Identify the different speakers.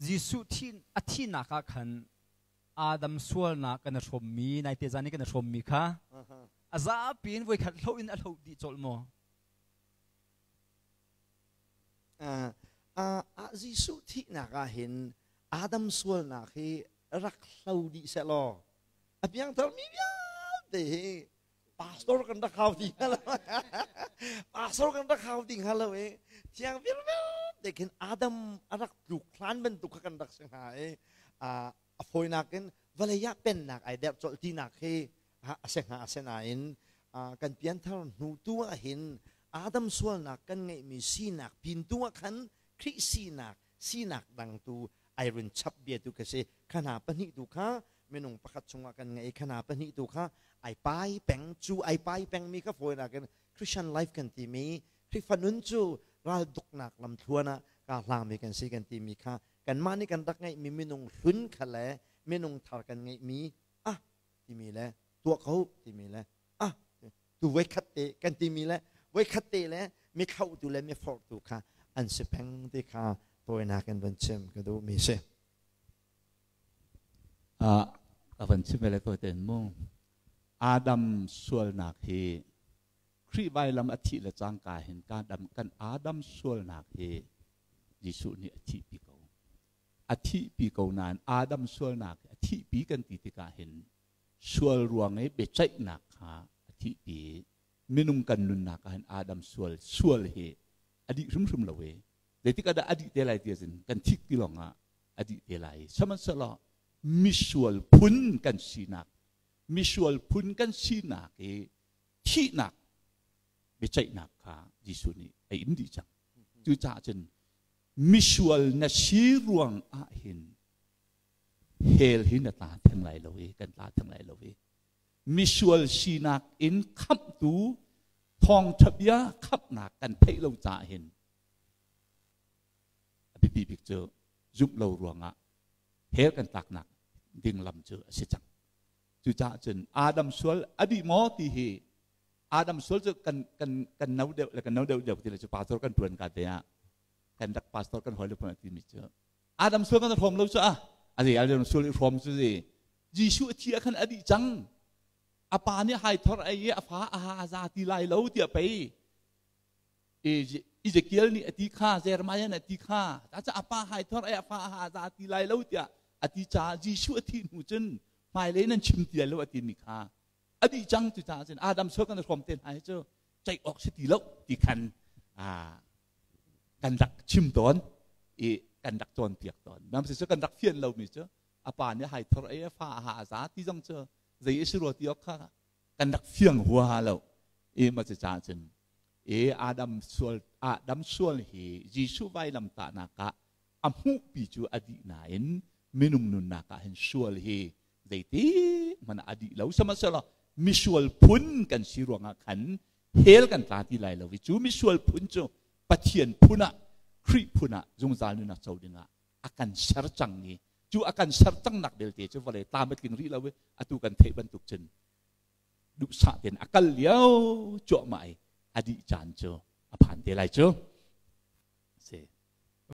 Speaker 1: Jesuh thi a thihnak ah khan Adam sualnak kan i hrawmmi naite zan i kan i hrawmmi kha a zapi in voikhat hloh in a hloh dih colh maw?
Speaker 2: Jesuh thihnak ah hin Adam sualnak hi rak hlo dih seh law a piangthar mi vialte hi pastor kan rak hau ti hnga lo, pastor kan rak hau ti hnga lo i thiang vialte khin Adam a rak tluk hlan bantuk kha kan rak si hnga i a fawinak in vawlei ah pennak ai derh colh tinak hi a si hnga. Asinain kan pianthar hnu tu ah hin Adam sualnak kan ngeihmi sinak pin tu ah khan Khrih sinak, sinak dang tu ai run chap bia tu kha si. Kha hna pahnih tu kha minung pakhat chungah kan ngei. Kha hna pahnih tu kha ai pai peng. Cu ai pai peng mi kha fawinak in Christian life kan timi, Khrihfa nun cu ralduknak lamthluan ah ka hlangmi kan si kan timi kha, kanmah nih kan rak ngeihmi minung hlun kha le minung thar kan ngeihmi ah timi le tuah ko timi le ah tu voikhat te kan timi le voikhat te le mi thlauhtu le mi forhtu kha an si peng ti kha tawinak in van chim ka duhmi si.
Speaker 3: A van chim le tawi ten mu. Adam sualnak hi Khrih vailam a thih le cangka hin kan Adam sualnak hi Jesuh nih a thihpi ko. A thihpi ko nain Adam sualnak a thihpi kan ti tikah hin sual ruang i biaceihnak kha a thihpi. Minung kan nunnak ah hin Adam sual hi a dih hrimhrim lo i zeitik ah dah a dih te lai ti ahcun kan thik ti lawng ah a dih te lai. Sihmanhsehlaw misual phun kan sinak, misual phun kan sinak i thihnak biaceihnak kha Jesuh nih a in dih cang. Cucaah cun misual na si ruang ah hin hell hi na tla theng lai lo i kan tla theng lai lo i misual sinak in khamhtu thawngṭha bia khamhnak kan theih lo caah hin a biapi bik cu zumh lo ruangah hell kan tlaknak ding lam cu a si cang. Cucaah cun Adam sual a dih maw ti hi, Adam sual cu kan kan kan no deuh le kan no deuh deuh ti le cu pastor kan tuan ka te ah kan rak pastor kan hoi le pun ti mi cu Adam sual kan hrawm lo cu a a zei Adam sual i hrawm cu zi Jesuh a thi ah khan a dih cang. A pa nih hai thor ai i a fa a ha a za ti lai lo tiah pei Ezekiel nih a ti kha, Jeremiah nih a ti kha. Ta a pa hai thor ai a fa a ha za ti lai lo tiah a ti caah Jesuh a thih hnu cun hmailei nan chim ti lai lo a timi kha a dih cang. Cu caah cun Adam sual kan hrawm te hna hi cu ceih awk si ti lo ti khan kan rak chim tawn i kan rak cawnpiak tawn. Nam si cu kan rak fian lomi cu a pa nih hai thor ei a fa a ha a za ti zong cu zei a si rua ti awk kha kan rak fiang huaha lo i ma cu caah cun e Adam sual hi Jesuh vailam tahnak ah a hmuhpi cu a dih nain minung nunnak ah hin sual hi zeiti hmanh a dih lo. Sihmanhsehlaw misual phun kan si ruangah khan hell kan tla ti lai lo i cu misual phun cu Pathian phun ah, Khrih phun ah zungzal nunnak co dingah a kan ser cang i cu a kan ser cangnak belte cu vawlei tlam a tling rih lo i atu kan theih bantuk cun duhsah tein a kal lio cuahmah i a dih caan cu a phan te lai cu.